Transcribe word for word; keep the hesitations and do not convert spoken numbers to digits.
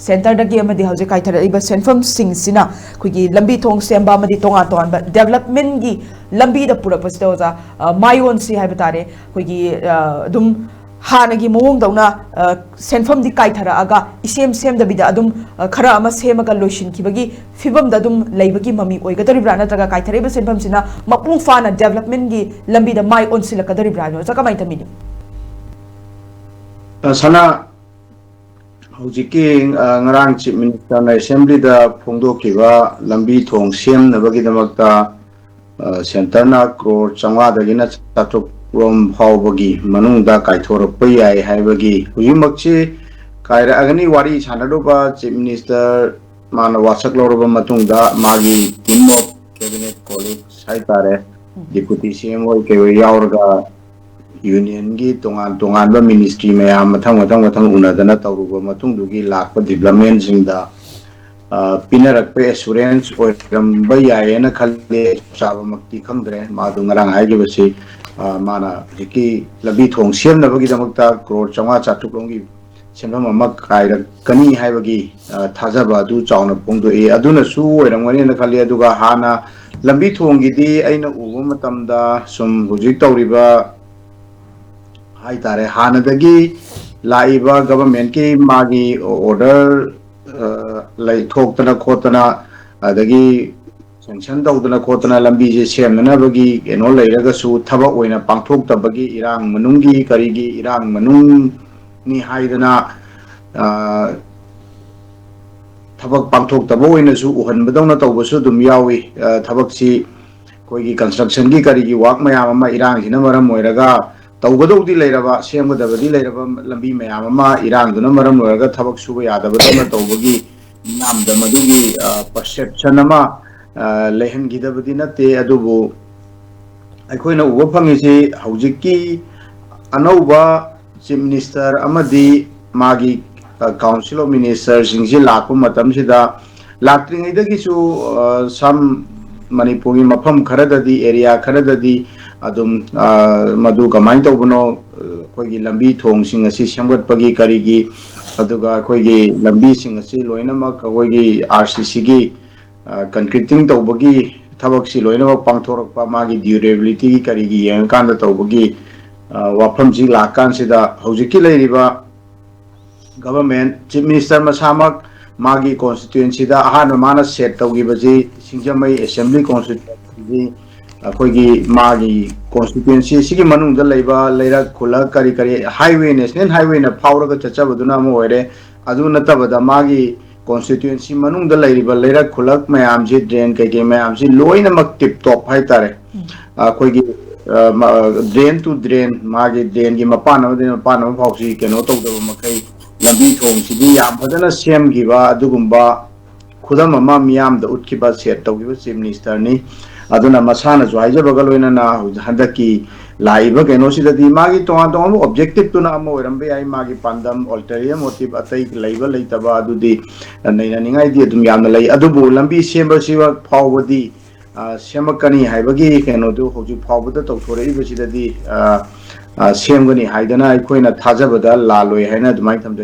ꯁꯦꯟꯇꯔꯗꯒꯤ ꯑꯃꯗꯤ ꯍꯧꯖꯤꯛ ꯀꯥꯏꯊꯔꯛꯂꯤꯕ ꯁꯦꯟꯐꯝꯁꯤꯡꯁꯤꯅ ꯑꯩꯈꯣꯏꯒꯤ ꯂꯝꯕꯤ ꯊꯣꯡ ꯁꯦꯝꯕ ꯑꯃꯗꯤ ꯇꯣꯉꯥꯟ ꯇꯣꯉꯥꯟꯕ ꯗꯦꯕꯂꯞꯃꯦꯟꯒꯤ ꯂꯝꯕꯤꯗ ꯄꯨꯔꯛꯄꯁꯤꯗ ꯑꯣꯖꯥ, ꯑ, ꯃꯥꯏ ꯑꯣꯟꯁꯤ ꯍꯥꯏꯕ ꯇꯥꯔꯦ꯫ ꯑꯩꯈꯣꯏꯒꯤ, ꯑ, ꯑꯗꯨꯝ ꯍꯥꯟꯅꯒꯤ ꯃꯑꯣꯡꯗꯧꯅ, ꯑ, ꯁꯦꯟꯐꯝꯗꯤ ꯀꯥꯏꯊꯔꯛꯑꯒ ꯏꯁꯦꯝ ꯁꯦꯝꯗꯕꯤꯗ ꯑꯗꯨꯝ, ꯑ, ꯈꯔ ꯑꯃ ꯁꯦꯝꯃꯒ ꯂꯣꯏꯁꯤꯟꯈꯤꯕꯒꯤ ꯐꯤꯕꯝꯗ ꯑꯗꯨꯝ ꯂꯩꯕꯒꯤ ꯃꯃꯤ ꯑꯣꯏꯒꯗꯧꯔꯤꯕ꯭ꯔꯥ, ꯅꯠꯇ꯭ꯔꯒ ꯀꯥꯏꯊꯔꯛꯏꯕ ꯁꯦꯟꯐꯝꯁꯤꯅ ꯃꯄꯨꯡ ꯐꯥꯅ ꯗꯦꯕꯂꯞꯃꯦꯟꯒꯤ ꯂꯝꯕꯤꯗ ꯃꯥꯏ ꯑꯣꯟꯁꯤꯜꯂꯛꯀꯗꯧꯔꯤꯕ꯭ꯔꯥ ꯍꯥꯏꯕꯅꯣ? ꯑꯣꯖꯥ, ꯀꯃꯥꯏꯅ ꯊꯝꯕꯤꯅꯤ? ꯑ, ꯁꯅꯥ, ꯍꯧꯖꯤꯛꯀꯤ, ꯑ, ꯉꯔꯥꯡ ꯆꯤꯐ ꯃꯤꯅꯤꯁꯇꯔꯅ ꯑꯦꯁꯦꯝꯕ꯭ꯂꯤꯗ ꯐꯣꯡꯗꯣꯛꯈꯤꯕ ꯂꯝꯕꯤ ꯊꯣꯡ ꯁꯦꯝꯅꯕꯒꯤꯗꯃꯛꯇ, ꯑ, ꯁꯦꯟꯇꯔꯅ ꯀ꯭ꯔꯣꯔ ꯆꯥꯝꯃꯉꯥꯗꯒꯤꯅ ꯆꯥꯇ꯭ꯔꯨꯛ ꯔꯣꯝ ꯐꯥꯎꯕꯒꯤ ꯃꯅꯨꯡꯗ ꯀꯥꯏꯊꯣꯔꯛꯄ ꯌꯥꯏ ꯍꯥꯏꯕꯒꯤ ꯍꯧꯖꯤꯛꯃꯛꯁꯤ ꯀꯥꯏꯔꯛꯑꯒꯅꯤ꯫ ꯋꯥꯔꯤ ꯁꯥꯟꯅꯔꯨꯕ ꯆꯤꯐ ꯃꯤꯅꯤꯁꯇꯔ ꯃꯥꯅ ꯋꯥꯁꯛ ꯂꯧꯔꯕ ꯃꯇꯨꯡꯗ ꯃꯥꯒꯤ team of cabinet colleagues ꯍꯥꯏꯇꯥꯔꯦ, ꯎꯝ꯫ Deputy C M ꯑꯣꯏ ꯀꯩ ꯑꯣꯏ ꯌꯥꯎꯔꯒ ꯌꯨꯅꯤꯌꯟꯒꯤ ꯇꯣꯉꯥꯟ ꯇꯣꯉꯥꯟꯕ ꯃꯤꯅꯤꯁꯇ꯭ꯔꯤ ꯃꯌꯥꯝ ꯃꯊꯪ ꯃꯊꯪ ꯃꯊꯪ ꯎꯅꯗꯅ ꯇꯧꯔꯨꯕ ꯃꯇꯨꯡꯗꯨꯒꯤ ꯂꯥꯛꯄ ꯗꯤꯕ꯭ꯂꯞꯃꯦꯟꯁꯤꯡꯗ, ꯑ, ꯄꯤꯅꯔꯛꯄ ꯑꯦꯁꯨꯔꯦꯟꯁ ꯑꯣꯏꯔꯝꯕ ꯌꯥꯏꯌꯦꯅ ꯈꯜꯂꯤ꯫ ꯆꯞ ꯆꯥꯕꯃꯛꯇꯤ ꯈꯪꯗ꯭ꯔꯦ꯫ ꯃꯥꯗꯨ ꯉꯔꯥꯡ ꯍꯥꯏꯈꯤꯕꯁꯤ, ꯑ, ꯃꯥꯅ ꯍꯧꯖꯤꯛꯀꯤ ꯂꯝꯕꯤ ꯊꯣꯡ ꯁꯦꯝꯅꯕꯒꯤꯗꯃꯛꯇ ꯀ꯭ꯔꯣꯔ ꯆꯥꯝꯃꯉꯥ ꯆꯥꯇ꯭ꯔꯨꯛ ꯂꯣꯝꯒꯤ ꯁꯦꯟꯐꯝ ꯑꯃ ꯀꯥꯏꯔꯛꯀꯅꯤ ꯍꯥꯏꯕꯒꯤ, ꯑ, ꯊꯥꯖꯕ ꯑꯗꯨ ꯆꯥꯎꯅ ꯐꯣꯡꯗꯣꯛꯏ꯫ ꯑꯗꯨꯅꯁꯨ ꯑꯣꯏꯔꯝꯒꯅꯤꯅ ꯈꯜꯂꯤ꯫ ꯑꯗꯨꯒ ꯍꯥꯟꯅ ꯂꯝꯕꯤ ꯊꯣꯡꯒꯤꯗꯤ ꯑꯩꯅ ꯎꯕ ꯃꯇꯝꯗ ꯁꯨꯝ ꯍꯧꯖꯤꯛ ꯇꯧꯔꯤꯕ ꯍꯥꯏꯇꯥꯔꯦ, ꯍꯥꯟꯅꯗꯒꯤ ꯂꯥꯛꯏꯕ ꯒꯚꯔꯟꯃꯦꯟꯠꯀꯤ ꯃꯥꯒꯤ ꯑꯣꯔꯗꯔ, ꯑ, ꯂꯩ, ꯊꯣꯛꯇꯅ ꯈꯣꯠꯇꯅ, ꯑꯗꯒꯤ ꯁꯦꯡꯁꯟ ꯇꯧꯗꯅ ꯈꯣꯠꯇꯅ ꯂꯝꯕꯤꯁꯦ ꯁꯦꯝꯅꯅꯕꯒꯤ ꯀꯩꯅꯣ ꯂꯩꯔꯒꯁꯨ ꯊꯕꯛ ꯑꯣꯏꯅ ꯄꯥꯡꯊꯣꯛꯇꯕꯒꯤ ꯏꯔꯥꯡ ꯃꯅꯨꯡꯒꯤ ꯀꯔꯤꯒꯤ ꯏꯔꯥꯡ ꯃꯅꯨꯡꯅꯤ ꯍꯥꯏꯗꯅ, ꯑ, ꯊꯕꯛ ꯄꯥꯡꯊꯣꯛꯇꯕ ꯑꯣꯏꯅꯁꯨ ꯎꯍꯟꯕꯗꯧꯅ ꯇꯧꯕꯁꯨ ꯑꯗꯨꯝ ꯌꯥꯎꯏ꯫ ꯑ, ꯊꯕꯛꯁꯤ ꯑꯩꯈꯣꯏꯒꯤ constructionꯒꯤ ꯀꯔꯤꯒꯤ work ꯃꯌꯥꯝ ꯑꯃ ꯏꯔꯥꯡꯁꯤꯅ ꯃꯔꯝ ꯑꯣꯏꯔꯒ ꯇꯧꯒꯗꯧꯗꯤ ꯂꯩꯔꯕ, ꯁꯦꯝꯒꯗꯕꯗꯤ ꯂꯩꯔꯕ ꯂꯝꯕꯤ ꯃꯌꯥꯝ ꯑꯃ ꯏꯔꯥꯡꯗꯨꯅ ꯃꯔꯝ ꯑꯣꯏꯔꯒ ꯊꯕꯛ ꯁꯨꯕ ꯌꯥꯗꯕꯗꯧꯅ ꯇꯧꯕꯒꯤ ꯃꯤꯌꯥꯝꯗ ꯃꯗꯨꯒꯤ, ꯑ, perception ꯑꯃ, ꯑ, ꯂꯩꯍꯟꯈꯤꯗꯕꯗꯤ ꯅꯠꯇꯦ꯫ ꯑꯗꯨꯕꯨ ꯑꯩꯈꯣꯏꯅ ꯎꯕ ꯐꯪꯉꯤꯁꯤ ꯍꯧꯖꯤꯛꯀꯤ ꯑꯅꯧꯕ Chief Minister ꯑꯃꯗꯤ ꯃꯥꯒꯤ, ꯑ, Council of Ministerꯁꯤꯡꯁꯤ ꯂꯥꯛꯄ ꯃꯇꯝꯁꯤꯗ ꯂꯥꯛꯇ꯭ꯔꯤꯉꯩꯗꯒꯤꯁꯨ, ꯑ, some ꯃꯅꯤꯄꯨꯔꯒꯤ ꯃꯐꯝ ꯈꯔꯗꯗꯤ, area ꯈꯔꯗꯗꯤ ꯑꯗꯨꯝ, ꯑ, ꯃꯗꯨ ꯀꯃꯥꯏꯅ ꯇꯧꯕꯅꯣ, ꯑ, ꯑꯩꯈꯣꯏꯒꯤ ꯂꯝꯕꯤ ꯊꯣꯡꯁꯤꯡ ꯑꯁꯤ ꯁꯦꯝꯒꯠꯄꯒꯤ ꯀꯔꯤꯒꯤ ꯑꯗꯨꯒ ꯑꯩꯈꯣꯏꯒꯤ ꯂꯝꯕꯤꯁꯤꯡ ꯑꯁꯤ ꯂꯣꯏꯅꯃꯛ ꯑꯩꯈꯣꯏꯒꯤ RCCꯒꯤ concreting ꯇꯧꯕꯒꯤ ꯊꯕꯛꯁꯤ ꯂꯣꯏꯅꯃꯛ ꯄꯥꯡꯊꯣꯔꯛꯄ, ꯃꯥꯒꯤ durabilityꯒꯤ ꯀꯔꯤꯒꯤ ꯌꯦꯡꯉꯀꯥꯟꯗ ꯇꯧꯕꯒꯤ ꯋꯥꯐꯝꯁꯤ ꯂꯥꯛꯀꯥꯟꯁꯤꯗ, ꯍꯧꯖꯤꯛꯀꯤ ꯂꯩꯔꯤꯕ government, Chief Minister ꯃꯁꯥꯃꯛ ꯃꯥꯒꯤ constituencyꯗ ꯑꯍꯥꯟꯕ ꯃꯥꯅ set ꯇꯧꯈꯤꯕꯁꯤ ꯁꯤꯡꯖꯃꯩ assembly constituencyꯁꯤ ꯑꯩꯈꯣꯏꯒꯤ ꯃꯥꯒꯤ constituency ꯑꯁꯤꯒꯤ ꯃꯅꯨꯡꯗ ꯂꯩꯕ ꯂꯩꯔꯛ ꯈꯨꯜꯂꯛ ꯀꯔꯤ ꯀꯔꯤ highway, national highwayꯅ ꯐꯥꯎꯔꯒ ꯆꯠꯆꯕꯗꯨꯅ ꯑꯃ ꯑꯣꯏꯔꯦ꯫ ꯑꯗꯨ ꯅꯠꯇꯕꯗ ꯃꯥꯒꯤ constituency ꯃꯅꯨꯡꯗ ꯂꯩꯔꯤꯕ ꯂꯩꯔꯛ ꯈꯨꯜꯂꯛ ꯃꯌꯥꯝꯁꯤ, drain ꯀꯩꯀꯩ ꯃꯌꯥꯝꯁꯤ ꯂꯣꯏꯅꯃꯛ tip top ꯍꯥꯏꯇꯥꯔꯦ꯫ ꯑꯩꯈꯣꯏꯒꯤ drain to drain, ꯃꯥꯒꯤ drainꯒꯤ ꯃꯄꯥꯟ ꯑꯃꯗꯒꯤ ꯃꯄꯥꯟ ꯑꯃ ꯐꯥꯎꯁꯤ ꯀꯩꯅꯣ ꯇꯧꯗꯕ ꯃꯈꯩ, ꯂꯝꯕꯤ ꯊꯣꯡꯁꯤꯗꯤ ꯌꯥꯝ ꯐꯖꯅ ꯁꯦꯝꯈꯤꯕ ꯑꯗꯨꯒꯨꯝꯕ ꯈꯨꯗꯝ ꯑꯃ ꯃꯤꯌꯥꯝꯗ ꯎꯠꯈꯤꯕ, set ꯇꯧꯈꯤꯕ Chief Ministerꯅꯤ꯫ ꯑꯗꯨꯅ ꯃꯁꯥꯅꯁꯨ ꯍꯥꯏꯖꯕꯒ ꯂꯣꯏꯅꯅ ꯍꯧꯖꯤꯛ ꯍꯟꯗꯛꯀꯤ ꯂꯥꯛꯏꯕ ꯀꯩꯅꯣꯁꯤꯗꯗꯤ ꯃꯥꯒꯤ ꯇꯣꯉꯥꯟ ꯇꯣꯉꯥꯟꯕ objectiveꯗꯨꯅ ꯑꯃ ꯑꯣꯏꯔꯝꯕ ꯌꯥꯏ, ꯃꯥꯒꯤ ꯄꯥꯟꯗꯝ, ulterior motive ꯑꯇꯩ ꯂꯩꯕ ꯂꯩꯇꯕ ꯑꯗꯨꯗꯤ ꯅꯩꯅꯅꯤꯡꯉꯥꯏꯗꯤ ꯑꯗꯨꯝ ꯌꯥꯝꯅ ꯂꯩ꯫ ꯑꯗꯨꯕꯨ ꯂꯝꯕꯤ ꯁꯦꯝꯕꯁꯤ ꯐꯥꯎꯕꯗꯤ ꯁꯦꯝꯃꯛꯀꯅꯤ ꯍꯥꯏꯕꯒꯤ ꯀꯩꯅꯣꯗꯨ ꯍꯧꯖꯤꯛ ꯐꯥꯎꯕꯗ ꯇꯧꯊꯣꯔꯛꯏꯕꯁꯤꯗꯗꯤ ꯁꯦꯝꯒꯅꯤ ꯍꯥꯏꯗꯅ ꯑꯩꯈꯣꯏꯅ ꯊꯥꯖꯕꯗ ꯂꯥꯜꯂꯣꯏ ꯍꯥꯏꯅ ꯑꯗꯨꯃꯥꯏꯅ ꯊꯝꯖꯒꯦ꯫